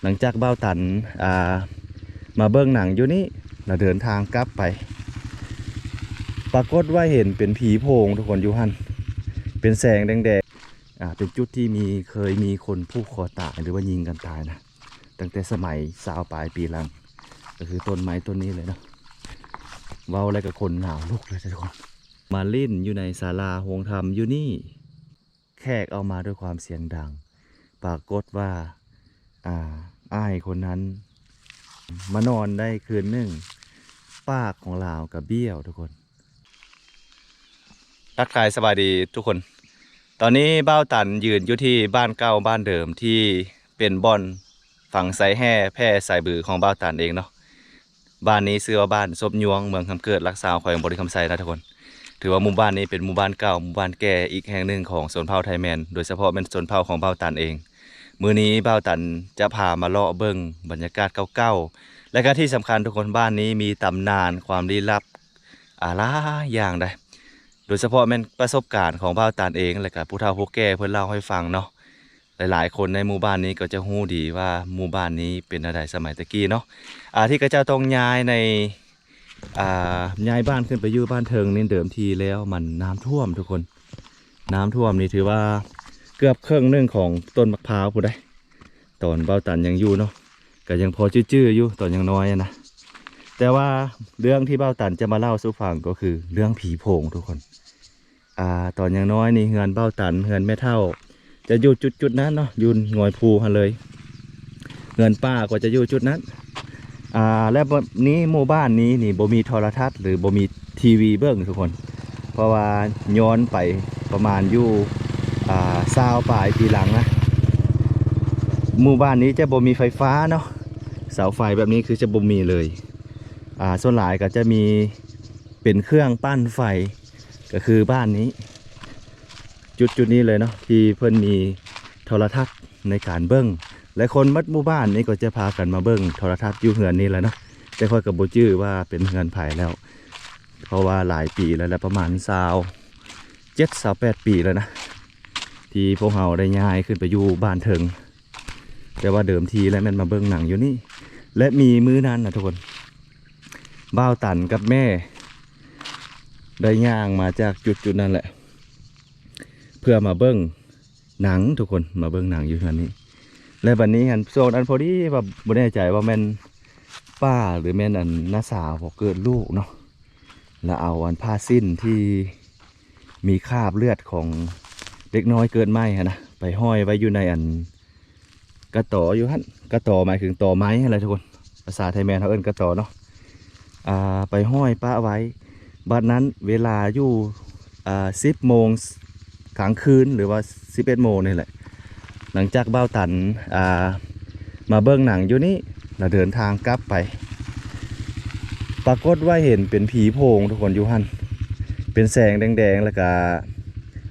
ຫຼັງຈາກບ່າວຕັນ ອ່າ ມາເບິ່ງໜັງຢູ່ນີ້ ລະເດີນທາງກັບໄປ ປາກົດວ່າເຫັນເປັນຜີໂພງທຸກຄົນ ຢູ່ຫັ້ນ ເປັນແສງແດງໆ ອ່າ ເປັນຈຸດທີ່ມີ ເຄີຍມີຄົນຜູກຄໍຕາຍ ຫຼືວ່າຍິງກັນຕາຍນະ ຕັ້ງແຕ່ສະໄໝຊາວປາຍປີຫຼັງ ກໍຄືຕົ້ນໄມ້ຕົ້ນນີ້ເລີຍເນາະ. ເວົ້າແລ້ວກໍຂົນໜາວລຸກເລີຍທຸກຄົນ. ມາຫຼິ້ນຢູ່ໃນສາລາໂຮງທຳຢູ່ນີ້ ແຂກອອກມາດ້ວຍຄວາມສຽງດັງ ປາກົດວ່າ ອ່າ ອ້າຍຄົນນັ້ນມານອນໄດ້ຄືນໜຶ່ງ ປາກຂອງລາວກະບ້ຽວທຸກຄົນ. ທັກທາຍສະບາຍດີທຸກຄົນ. ຕອນນີ້ບ່າວຕັນຢືນຢູ່ທີ່ບ້ານເກົ່າບ້ານເດີມ ທີ່ເປັນບ່ອນຝັງໄຊແຮ່ແຜ່ໄຊບືຂອງບ່າວຕັນເອງເນາະ. ບ້ານນີ້ຊື່ວ່າບ້ານສົບຍວງ ເມືອງຄຳເກີດ ຫຼັກຊາວ ແຂວງບໍລິຄຳໄຊນະທຸກຄົນ. ຖືວ່າໝູ່ບ້ານນີ້ເປັນໝູ່ບ້ານເກົ່າ ໝູ່ບ້ານແກ່ອີກແຫ່ງໜຶ່ງຂອງຊົນເຜົ່າໄທແມນ ໂດຍສະເພາະແມ່ນຊົນເຜົ່າຂອງບ່າວຕັນເອງ. ມື້ນີ້ບ່າວຕັນຈະພາມາເລາະເບິ່ງບັນຍາກາດເກົ່າໆ ແລະກະທີ່ສຳຄັນທຸກຄົນ ບ້ານນີ້ມີຕຳນານຄວາມລີ້ລັບ ອ່າ ຫຼາຍຢ່າງໃດ໋ ໂດຍສະເພາະແມ່ນປະສົບການຂອງບ່າວຕັນເອງ ແລະກະຜູ້ເຖົ້າຜູ້ແກ່ເພິ່ນເລົ່າໃຫ້ຟັງເນາະ. ຫຼາຍໆຄົນໃນໝູ່ບ້ານນີ້ກໍຈະຮູ້ດີວ່າໝູ່ບ້ານນີ້ເປັນແນວໃດສະໄໝແຕ່ກີ້ເນາະ. ອ່າ ທີ່ເຂົາເຈົ້າຕ້ອງຍ້າຍໃນ ອ່າ ຍ້າຍບ້ານຂຶ້ນໄປຢູ່ບ້ານເທິງນີ້ ເດີມທີແລ້ວມັນນ້ຳຖ້ວມທຸກຄົນ. ນ້ຳຖ້ວມນີ້ຖືວ່າເກືອບເຄິ່ງໜຶ່ງຂອງຕົ້ນໝາກພ້າວພຸ້ນໃດ໋ ຕອນບ່າວຕັນຍັງຢູ່ເນາະ ກໍຍັງພໍຈື່ໆຢູ່ ຕອນຍັງນ້ອຍນະ. ແຕ່ວ່າເລື່ອງທີ່ບ່າວຕັນຈະມາເລົ່າສູ່ຟັງກໍຄືເລື່ອງຜີໂພງທຸກຄົນ. ອ່າ ຕອນຍັງນ້ອຍນີ້ເຮືອນບ່າວຕັນ ເຮືອນແມ່ເຖົ້າ ຈະຢູ່ຈຸດໆນັ້ນເນາະ ຢູ່ງອຍພູຫັ້ນເລີຍ. ເຮືອນປ້າກໍຈະຢູ່ຈຸດນັ້ນ. ອ່າ ແລະ ບ- ນີ້ໝູ່ບ້ານນີ້ນີ້ບໍ່ມີໂທລະທັດ ຫຼື ບໍ່ມີທີວີເບິ່ງທຸກຄົນ ເພາະວ່າຍ້ອນໄປປະມານຢູ່ ອ່າ ຊາວປາຍປີຫຼັງນະ ໝູ່ບ້ານນີ້ຈະບໍ່ມີໄຟຟ້າເນາະ ເສົາໄຟແບບນີ້ຄືຈະບໍ່ມີເລີຍ. ອ່າ ສ່ວນຫຼາຍກໍຈະມີເປັນເຄື່ອງປັ່ນໄຟ ກໍຄືບ້ານນີ້ ຈຸດໆນີ້ເລີຍເນາະ ທີ່ເພິ່ນມີໂທລະທັດໃນການເບິ່ງ ແລະ ຄົນໝົດໝູ່ບ້ານນີ້ກໍຈະພາກັນມາເບິ່ງໂທລະທັດຢູ່ເຮືອນນີ້ແຫຼະເນາະ. ແຕ່ຂ້ອຍກໍບໍ່ຈື່ວ່າເປັນເຮືອນໃຜແລ້ວ ເພາະວ່າຫຼາຍປີແລ້ວ ແລະ ປະມານຊາວເຈັດ ຊາວແປດປີແລ້ວນະ ທີ່ພວກເຮົາໄດ້ຍ້າຍຂຶ້ນໄປຢູ່ບ້ານເທິງ. ແຕ່ວ່າເດີມທີແລ້ວແມ່ນມາເບິ່ງໜັງຢູ່ນີ້ ແລະ ມີມື້ນັ້ນນະທຸກຄົນ ບ່າວຕັນກັບແມ່ໄດ້ຍ່າງມາຈາກຈຸດໆນັ້ນແຫຼະ ເພື່ອມາເບິ່ງໜັງທຸກຄົນ ມາເບິ່ງໜັງຢູ່ເຮືອນນີ້. ແລະ ບັດນີ້ຫັ້ນ ຊ່ວງນັ້ນພໍດີວ່າບໍ່ແນ່ໃຈວ່າແມ່ນປ້າ ຫຼື ແມ່ນອັນນ້າສາວບໍ່ເກີດລູກເນາະ ແລ້ວເອົາອັນຜ້າສິ້ນທີ່ມີຄາບເລືອດຂອງເດັກນ້ອຍເກີດໃໝ່ຫັ້ນນະ ໄປຫ້ອຍໄວ້ຢູ່ໃນອັນ ກະຕໍຢູ່ຫັ້ນ ກະຕໍໝາຍເຖິງຕໍໄມ້ຫັ້ນແຫຼະທຸກຄົນ ພາສາໄທແມນເຮົາເອີ້ນກະຕໍເນາະ ອ່າ ໄປຫ້ອຍປະໄວ້. ບັດນັ້ນເວລາຢູ່ ອ່າ ສິບໂມງກາງຄືນ ຫຼືວ່າສິບເອັດໂມງນີ້ແຫຼະ ຫຼັງຈາກບ່າວຕັນ ອ່າ ມາເບິ່ງໜັງຢູ່ນີ້ ລະເດີນທາງກັບໄປ ປາກົດວ່າເຫັນເປັນຜີໂພງທຸກຄົນ ຢູ່ຫັ້ນ ເປັນແສງແດງໆ ແລ້ວກະ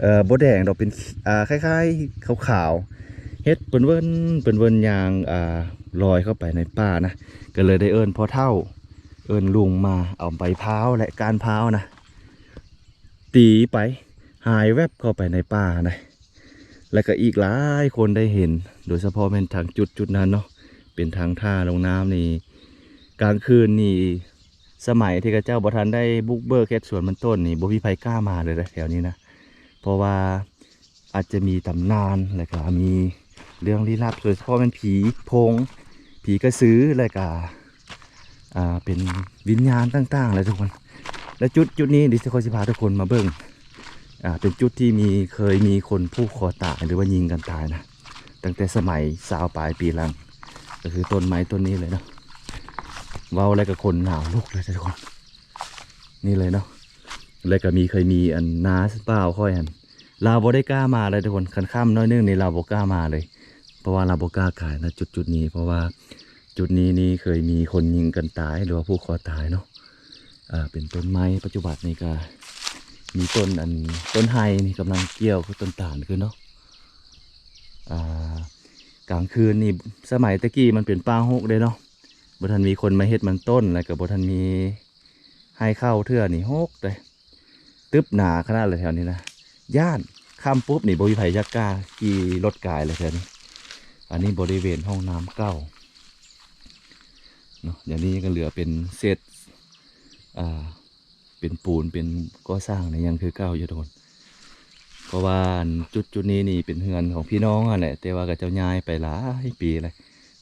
ເອີ ບໍ່ແດງດອກ ເປັນ ອ່າ ຄ້າຍໆຂາວໆ ເຮັດເປັນເວີນ ເປັນເວີນຍ່າງ ອ່າ ລອຍເຂົ້າໄປໃນປ່ານະ ກໍເລີຍໄດ້ເອີ້ນພໍ່ເຖົ້າ ເອີ້ນລຸງມາເອົາໃບພ້າວ ແລະ ກ້ານພ້າວນະ ຕີໄປ ຫາຍແວັບເຂົ້າໄປໃນປ່ານະ ແລະ ກໍອີກຫຼາຍຄົນໄດ້ເຫັນ ໂດຍສະເພາະແມ່ນທາງຈຸດຈຸດນັ້ນເນາະ ເປັນທາງທ່າລົງນ້ຳນີ້ ກາງຄືນນີ້ ສະໄໝທີ່ເຂົາເຈົ້າບໍ່ທັນໄດ້ບຸກເບີກເຮັດສວນມັນຕົ້ນນີ້ ບໍ່ມີໃຜກ້າມາເລີຍເດ້ແຖວນີ້ນະ ເພາະວ່າອາດຈະມີຕຳນານ ແລ້ວກໍມີເລື່ອງລີ້ລັບ ໂດຍສະເພາະແມ່ນຜີໂພງ ຜີກະສື ແລ້ວກໍ ອ່າ ເປັນວິນຍານຕ່າງໆແຫຼະທຸກຄົນ. ແລະ ຈຸດຈຸດນີ້ທີ່ຂ້ອຍຊິພາທຸກຄົນມາເບິ່ງ ອ່າ ເປັນຈຸດທີ່ມີ ເຄີຍມີຄົນຜູກຄໍຕາຍ ຫຼືວ່າຍິງກັນຕາຍນະ ຕັ້ງແຕ່ສະໄໝຊາວປາຍປີຫຼັງ ກໍຄືຕົ້ນໄມ້ຕົ້ນນີ້ເລີຍເນາະ. ເວົ້າແລ້ວກໍຂົນໜາວລຸກເລີຍທຸກຄົນ ນີ້ເລີຍເນາະ. ແລ້ວກໍມີ ເຄີຍມີອັນນ້າບ່າວຂ້ອຍຫັ້ນ ລາວບໍ່ໄດ້ກ້າມາເລີຍທຸກຄົນ ຄັນຄ່ຳໜ້ອຍໜຶ່ງນີ້ລາວບໍ່ກ້າມາເລີຍ ເພາະວ່າລາວບໍ່ກ້າກາຍນະຈຸດໆນີ້ ເພາະວ່າຈຸດນີ້ນີ້ເຄີຍມີຄົນຍິງກັນຕາຍ ຫຼືວ່າຜູກຄໍຕາຍເນາະ. ອ່າ ເປັນຕົ້ນໄມ້ ປັດຈຸບັນນີ້ກໍມີຕົ້ນອັນ ຕົ້ນໄຮນີ້ກຳລັງກ່ຽວຄືຕົ້ນຕານຂຶ້ນເນາະ. ອ່າ ກາງຄືນນີ້ ສະໄໝແຕ່ກີ້ມັນເປັນປ່າຮົກເດ້ເນາະ ບໍ່ທັນມີຄົນມາເຮັດມັນຕົ້ນ ແລ້ວກໍບໍ່ທັນມີໄຮ່ເຂົ້າເທື່ອນີ້ ຮົກເດ້ ຕຶບໜາຂະໜາດເລີຍແຖວນີ້ນະ ຢ້ານ ຄ່ຳປຸບນີ້ບໍ່ມີໃຜຢາກກ້າຂີ່ລົດກາຍເລີຍແຖວນີ້. ອັນນີ້ບໍລິເວນຫ້ອງນ້ຳເກົ່າເນາະ. ດຽວນີ້ກໍເຫຼືອເປັນເສດ ອ່າ ເປັນປູນ ເປັນກໍ່ສ້າງນີ້ຍັງຄືເກົ່າຢູ່ທຸກຄົນ. ເພາະວ່າອັນຈຸດ ຈຸດນີ້ນີ້ເປັນເຮືອນຂອງພີ່ນ້ອງຫັ້ນແຫຼະ ແຕ່ວ່າເຂົາເຈົ້າຍ້າຍໄປຫຼາຍປີແລ້ວ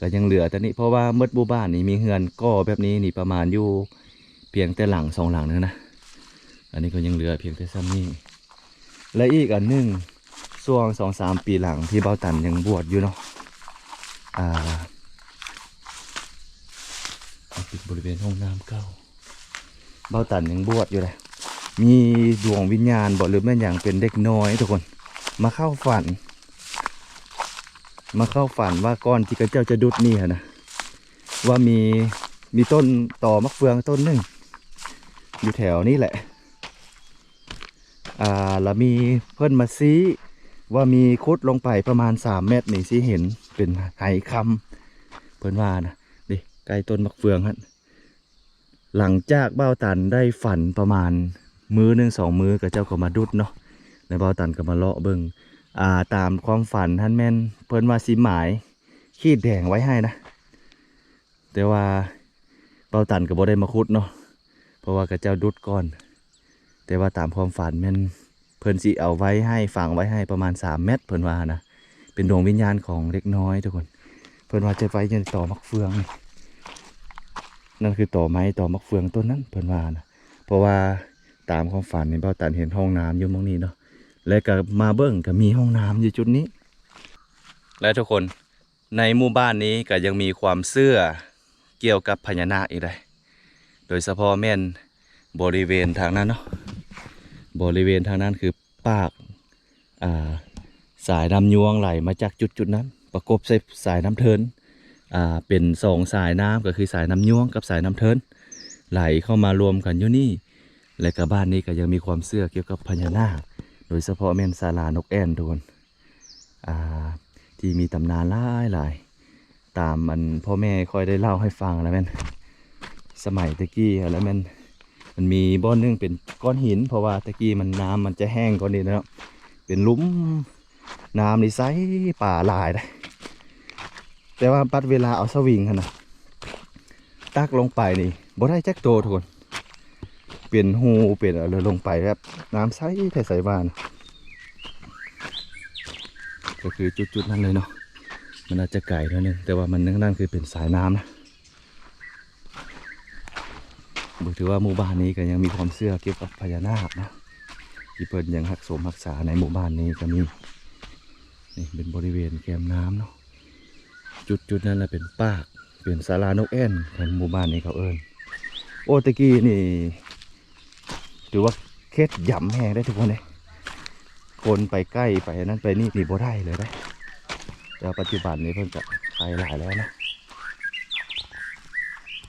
ກໍຍັງເຫຼືອແຕ່ນີ້. ເພາະວ່າໝົດໝູ່ບ້ານນີ້ມີເຮືອນກໍ່ແບບນີ້ນີ້ປະມານຢູ່ພຽງແຕ່ຫຼັງສອງຫຼັງເທົ່ານັ້ນນະ. ອັນນີ້ກໍຍັງເຫຼືອພຽງແຕ່ສ່ຳນີ້. ແລະ ອີກອັນໜຶ່ງ ຊ່ວງສອງສາມປີຫຼັງທີ່ບ່າວຕັນຍັງບວດຢູ່ເນາະ ອ່າ ເປັນບໍລິເວນຫ້ອງນ້ຳເກົ່າ. ບ່າວຕັນຍັງບວດຢູ່ເດ້ ມີດວງວິນຍານບໍ ຫຼືແມ່ນຫຍັງ ເປັນເດັກນ້ອຍທຸກຄົນ ມາເຂົ້າຝັນ ມາເຂົ້າຝັນວ່າກ່ອນທີ່ເຂົາເຈົ້າຈະດຸດນີ້ຫັ້ນນະ ວ່າມີ ມີຕົ້ນຕໍໝາກເຟືອງຕົ້ນໜຶ່ງ ຢູ່ແຖວນີ້ແຫຼະ. ອ່າ ລະມີເພິ່ນມາຊີ້ວ່າມີຂຸດລົງໄປປະມານສາມແມັດນີ້ ຊິເຫັນເປັນໄຫຄຳ ເພິ່ນວ່ານະ. ນີ້ ໃກ້ຕົ້ນໝາກເຟືອງຫັ້ນ. ຫຼັງຈາກບ່າວຕັນໄດ້ຝັນປະມານມື້ໜຶ່ງສອງມື້ ເຂົາເຈົ້າກໍມາດຸດເນາະ ແລ້ວບ່າວຕັນກໍມາເລາະເບິ່ງ. ອ່າ ຕາມຄວາມຝັນຫັ້ນແມ່ນເພິ່ນວ່າຊິໝາຍຂີດແດງໄວ້ໃຫ້ນະ ແຕ່ວ່າບ່າວຕັນກໍບໍ່ໄດ້ມາຂຸດເນາະ ເພາະວ່າເຂົາເຈົ້າດຸດກ່ອນ. ແຕ່ວ່າຕາມຄວາມຝັນແມ່ນເພິ່ນຊິເອົາໄວ້ໃຫ້ ຝັງໄວ້ໃຫ້ປະມານສາມແມັດ ເພິ່ນວ່ານະ ເປັນດວງວິນຍານຂອງເດັກນ້ອຍທຸກຄົນ. ເພິ່ນວ່າຈະໄວ້ຢູ່ໃນຕໍໝາກເຟືອງ ນັ້ນຄືຕໍໄມ້ຕໍໝາກເຟືອງຕົ້ນນັ້ນ ເພິ່ນວ່ານະ. ເພາະວ່າຕາມຄວາມຝັນນີ້ ບ່າວຕັນເຫັນຫ້ອງນ້ຳຢູ່ໝ່ອງນີ້ເນາະ ແລະ ກໍມາເບິ່ງກໍມີຫ້ອງນ້ຳຢູ່ຈຸດນີ້. ແລະ ທຸກຄົນ ໃນໝູ່ບ້ານນີ້ກໍຍັງມີຄວາມເຊື່ອກ່ຽວກັບພະຍານາກອີກໄດ໋ ໂດຍສະເພາະແມ່ນບໍລິເວນທາງນັ້ນເນາະ ບໍລິເວນທາງນັ້ນຄືປາກ ອ່າ ສາຍນ້ຳຍວງໄຫຼມາຈາກຈຸດໆນັ້ນ ປະກົບໃສ່ສາຍນ້ຳເທີນ ອ່າ ເປັນສອງສາຍນ້ຳ ກໍຄືສາຍນ້ຳຍວງກັບສາຍນ້ຳເທີນ ໄຫຼເຂົ້າມາລວມກັນຢູ່ນີ້. ແລະກະບ້ານນີ້ກໍຍັງມີຄວາມເຊື່ອກ່ຽວກັບພະຍານາກ ໂດຍສະເພາະແມ່ນສາລານົກແອ່ນ ທຸກຄົນ ອ່າ ທີ່ມີຕຳນານຫຼາຍໆ ຕາມອັນພໍ່ແມ່ຂ້ອຍໄດ້ເລົ່າໃຫ້ຟັງນະ ແມ່ນສະໄໝແຕ່ກີ້ຫັ້ນລະ ແມ່ນມັນມີບ່ອນໜຶ່ງເປັນກ້ອນຫີນ ເພາະວ່າແຕ່ກີ້ມັນ ນ້ຳມັນຈະແຫ້ງກ່ອນນີ້ເນາະ ເປັນຫຼຸມ ນ້ຳນີ້ໃສ ປາຫຼາຍເດ້ ແຕ່ວ່າບັດເວລາເອົາສະວິງຫັ້ນນະ ຕັກລົງໄປນີ້ບໍ່ໄດ້ຈັກໂຕ ທຸກຄົນ ເປັນຮູເປັນອະໄລລົງໄປແບບນ້ຳໃສແທ້ໃສວ່ານະ ກໍຄືຈຸດໆນັ້ນເລີຍເນາະ ມັນອາດຈະໄກໜ້ອຍໜຶ່ງ ແຕ່ວ່າມັນນັ້ນຄືເປັນສາຍນ້ຳນະ ເບິ່ງ ຖືວ່າໝູ່ບ້ານນີ້ກໍຍັງມີຄວາມເຊື່ອກ່ຽວກັບພະຍານາກເນາະ ທີ່ເພິ່ນຍັງຮັກສົມຮັກສາໃນໝູ່ບ້ານນີ້ກໍມີ ນີ້ເປັນບໍລິເວນແຄມນ້ຳເນາະ ຈຸດໆນັ້ນລະເປັນປາກ ເປັນສາລານົກແອ່ນ ຂອງໝູ່ບ້ານນີ້ເຂົາເອີ້ນ ໂອ້ ແຕ່ກີ້ນີ້ຖືວ່າເຂດຢຳແຮງເດ້ທຸກຄົນເດ້ ຄົນໄປໃກ້ໄປອັນນັ້ນໄປນີ້ນີ້ບໍ່ໄດ້ເລີຍເດ້ ແຕ່ວ່າປັດຈຸບັນນີ້ເພິ່ນກະໄປຫຼາຍແລ້ວເນາະ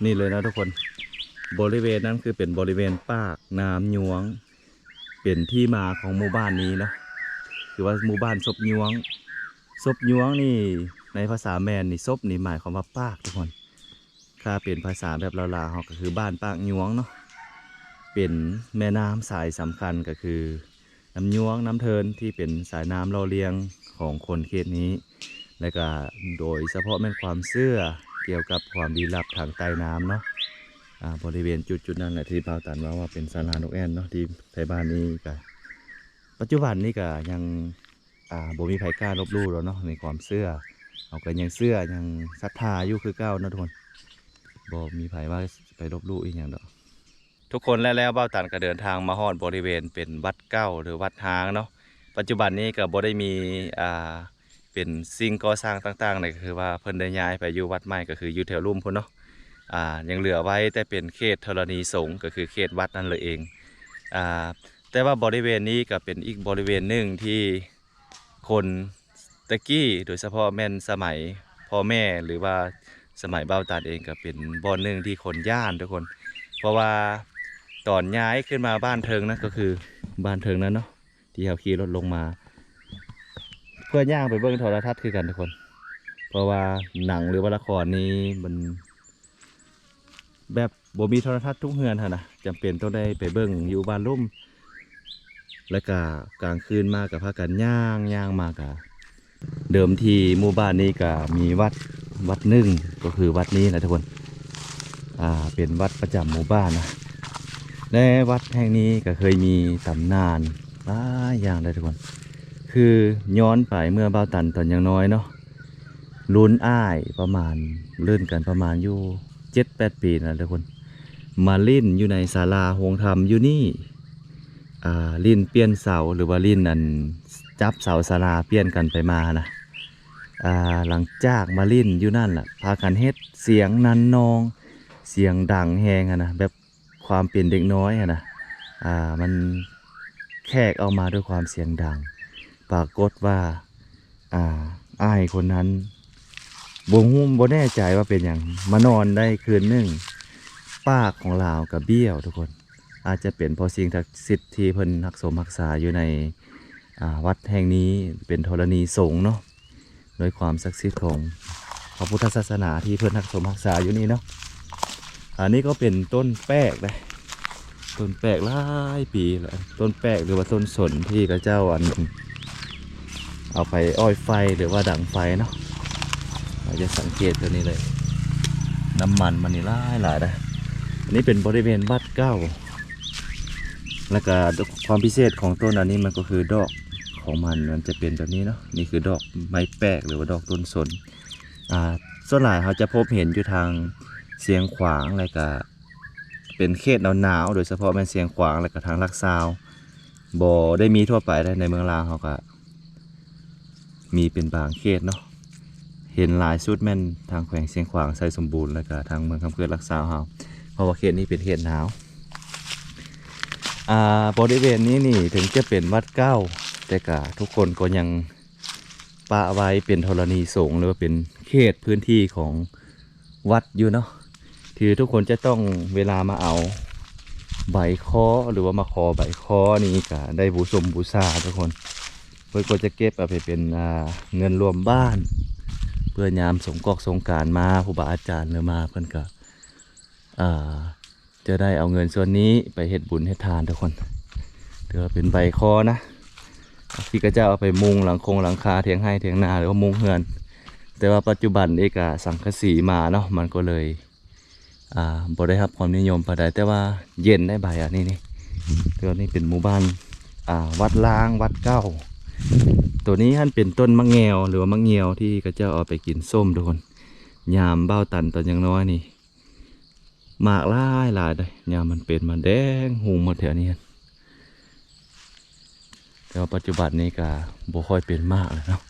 ນີ້ເລີຍເນາະທຸກຄົນ ບໍລິເວນນັ້ນຄືເປັນບໍລິເວນປາກນ້ຳຍວງ ເປັນທີ່ມາຂອງໝູ່ບ້ານນີ້ເນາະ ຄືວ່າໝູ່ບ້ານສົບຍວງ ສົບຍວງນີ້ໃນພາສາແມ່ນນີ້ ສົບນີ້ໝາຍຄວາມວ່າປາກ ທຸກຄົນ ຖ້າເປັນພາສາແບບລາວໆເຮົາກໍຄືບ້ານປາກຍວງເນາະ ເປັນແມ່ນ້ຳສາຍສຳຄັນກໍຄືນ້ຳຍວງ ນ້ຳເທີນ ທີ່ເປັນສາຍນ້ຳຫຼໍ່ລ້ຽງຂອງຄົນເຂດນີ້ ແລະກະໂດຍສະເພາະແມ່ນຄວາມເຊື່ອກ່ຽວກັບຄວາມລີ້ລັບທາງໃຕ້ນ້ຳເນາະ ອ່າ ບໍລິເວນຈຸດໆນັ້ນແຫຼະທີ່ບ່າວຕັນເວົ້າວ່າເປັນສາລານົກແອ່ນເນາະ ທີ່ໄທບ້ານນີ້ກະ ປັດຈຸບັນນີ້ກະຍັງ ອ່າ ບໍ່ມີໃຜກ້າລົບຫຼູ່ແລ້ວເນາະ ໃນຄວາມເຊື່ອ ເຮົາກໍຍັງເຊື່ອຍັງສັດທາຢູ່ຄືເກົ່າເນາະທຸກຄົນ ບໍ່ມີໃຜວ່າໄປລົບຫຼູ່ອີ່ຫຍັງດອກ ທຸກຄົນ ແລະແລ້ວບ່າວຕັນກໍເດີນທາງມາຮອດບໍລິເວນເປັນວັດເກົ່າ ຫຼື ວັດຮ້າງເນາະ ປັດຈຸບັນນີ້ກໍບໍ່ໄດ້ມີ ອ່າ ເປັນສິ່ງກໍ່ສ້າງຕ່າງໆໃດ ກໍຄືວ່າເພິ່ນໄດ້ຍ້າຍໄປຢູ່ວັດໃໝ່ ກໍຄືຢູ່ແຖວລຸ່ມພຸ້ນເນາະ ອ່າ ຍັງເຫຼືອໄວ້ແຕ່ເປັນເຂດທໍລະນີສົງ ກໍຄືເຂດວັດນັ້ນເລີຍເອງ ອ່າ ແຕ່ວ່າບໍລິເວນນີ້ກໍເປັນອີກບໍລິເວນໜຶ່ງທີ່ ຄົນແຕ່ກີ້ ໂດຍສະເພາະແມ່ນສະໄໝພໍ່ແມ່ ຫຼືວ່າສະໄໝບ່າວຕານເອງ ກໍເປັນບ່ອນໜຶ່ງທີ່ຄົນຢ້ານທຸກຄົນ ເພາະວ່າຕອນຍ້າຍຂຶ້ນມາບ້ານເທິງນັ້ນ ກໍຄືບ້ານເທິງນັ້ນເນາະ ທີ່ເຮົາຂີ່ລົດລົງມາ ເພື່ອຍ່າງໄປເບິ່ງໂທລະທັດຄືກັນທຸກຄົນ ເພາະວ່າໜັງ ຫຼືວ່າລະຄອນນີ້ມັນ ແບບບໍ່ມີໂທລະທັດທຸກເຮືອນຫັ້ນນະ ຈຳເປັນຕ້ອງໄດ້ໄປເບິ່ງຢູ່ບ້ານລຸ່ມ ແລ້ວກະກາງຄືນມາກະພາກັນຍ່າງ ຍ່າງມາກະ ເດີມທີ່ໝູ່ບ້ານນີ້ກໍມີວັດ ວັດໜຶ່ງ ກໍຄືວັດນີ້ນະທຸກຄົນ ອ່າ ເປັນວັດປະຈຳໝູ່ບ້ານນະ ແລະ ວັດແຫ່ງນີ້ກໍເຄີຍມີຕຳນານຫຼາຍຢ່າງເດ້ທຸກຄົນ ຄືຍ້ອນໄປເມື່ອບ່າວຕັນຕອນຍັງນ້ອຍເນາະ ລຸ້ນອ້າຍປະມານ ລຸ້ນກັນປະມານຢູ່ເຈັດແປດປີນັ້ນແຫຼະທຸກຄົນ ມາຫຼິ້ນຢູ່ໃນສາລາໂຮງທຳຢູ່ນີ້ ອ່າ ຫຼິ້ນປ່ຽນເສົາ ຫຼືວ່າຫຼິ້ນອັນ ຈັບເສົາສາລາປ່ຽນກັນໄປມາຫັ້ນນະ ອ່າ ຫຼັງຈາກມາຫຼິ້ນຢູ່ນັ້ນລະ ພາກັນເຮັດສຽງນັນນອງ ສຽງດັງແຮງຫັ້ນນະ ແບບຄວາມເປັນເດັກນ້ອຍຫັ້ນນະ ອ່າ ມັນແຂກອອກມາດ້ວຍຄວາມສຽງດັງ ປາກົດວ່າ ອ່າ ອ້າຍຄົນນັ້ນ ບໍ່ຮູ້ ບໍ່ແນ່ໃຈວ່າເປັນຫຍັງ ມານອນໄດ້ຄືນໜຶ່ງ ປາກຂອງລາວກະບ້ຽວທຸກຄົນ ອາດຈະເປັນເພາະສິ່ງສັກສິດທີ່ເພິ່ນຮັກສົມຮັກສາຢູ່ໃນ ອ່າ ວັດແຫ່ງນີ້ ເປັນທໍລະນີສົງເນາະ ໂດຍຄວາມສັກສິດຂອງພະພຸດທະສາສະໜາທີ່ເພິ່ນຮັກສົມຮັກສາຢູ່ນີ້ເນາະ ອັນນີ້ກໍເປັນຕົ້ນແປກເດ້ ຕົ້ນແປກຫຼາຍປີແລ້ວ ຕົ້ນແປກ ຫຼືວ່າຕົ້ນສົນທີ່ເຂົາເຈົ້າອັນ ເອົາໄປອ້ອຍໄຟ ຫຼືວ່າດັງໄຟເນາະ ເຮົາຈະສັງເກດຕົວນີ້ເລີຍ ນ້ຳມັນມັນນີ້ຫຼາຍໆເດ້ ອັນນີ້ເປັນບໍລິເວນວັດເກົ່າ ແລ້ວກະຄວາມພິເສດຂອງຕົ້ນອັນນີ້ ມັນກໍຄືດອກຂອງມັນ ມັນຈະເປັນແບບນີ້ເນາະ ນີ້ຄືດອກໄມ້ແປກ ຫຼືວ່າດອກຕົ້ນສົນ ອ່າ ສ່ວນຫຼາຍເຮົາຈະພົບເຫັນຢູ່ທາງຊຽງຂວາງ ແລ້ວກະເປັນເຂດໜາວໆ ໂດຍສະເພາະແມ່ນຊຽງຂວາງ ແລ້ວກະທາງຫຼັກຊາວ ບໍ່ໄດ້ມີທົ່ວໄປເດ້ ໃນເມືອງລາວເຮົາກະມີເປັນບາງເຂດເນາະ ເຫັນຫຼາຍສຸດແມ່ນທາງແຂວງຊຽງຂວາງ ໄຊສົມບູນ ແລ້ວກະທາງເມືອງຄຳເກີດຫຼັກຊາວເຮົາ ເພາະວ່າເຂດນີ້ເປັນເຂດໜາວ ອ່າ ບໍລິເວນນີ້ນີ້ ເຖິງຈະເປັນວັດເກົ່າ ແຕ່ກະທຸກຄົນກໍຍັງ ປະໄວ້ເປັນທໍລະນີສົງ ຫຼືວ່າເປັນເຂດພື້ນທີ່ຂອງວັດຢູ່ເນາະ ທີ່ທຸກຄົນຈະຕ້ອງ ເວລາມາເອົາໃບຄໍ ຫຼືວ່າມາຂໍໃບຄໍນີ້ກະໄດ້ບູຊົມບູຊາທຸກຄົນ ເພິ່ນກໍຈະເກັບເອົາໄປເປັນ ອ່າ ເງິນລວມບ້ານ ເພື່ອຍາມສົງກອກສົງການມາ ຄູບາອາຈານ ຫຼືມາ ເພິ່ນກະ ອ່າ ຈະໄດ້ເອົາເງິນສ່ວນນີ້ໄປເຮັດບຸນເຮັດທານທຸກຄົນ ຖືວ່າເປັນໃບຄໍນະ ທີ່ເຂົາເຈົ້າເອົາໄປມຸງຫຼັງຄົງຫຼັງຄາ ຖຽງໄຮ່ຖຽງນາ ຫຼືວ່າມຸງເຮືອນ ແຕ່ວ່າປັດຈຸບັນນີ້ກະສັງກະສີມາເນາະ ມັນກໍເລີຍ ອ່າ ບໍ່ໄດ້ຮັບຄວາມນິຍົມປານໃດ ແຕ່ວ່າເຢັນໄດ໋ໃບອັນນີ້ນີ້ ແຕ່ວ່ານີ້ເປັນໝູ່ບ້ານ ອ່າ ວັດລ້າງ ວັດເກົ່າ ໂຕນີ້ຫັ້ນເປັນຕົ້ນໝາກແງວ ຫຼືວ່າໝາກງຽວທີ່ເຂົາເຈົ້າເອົາໄປກິນສົ້ມທຸກຄົນ ຍາມບ່າວຕັນຕອນຍັງນ້ອຍນີ້ ໝາກຫຼາຍໆເດ້ ຍາມມັນເປັນ ມັນແດງຮຸ່ງໝົດແຖວນີ້ ແຕ່ວ່າປັດຈຸບັນນີ້ກະບໍ່ຄ່ອຍເປັນໝາກແລ້ວເນາະ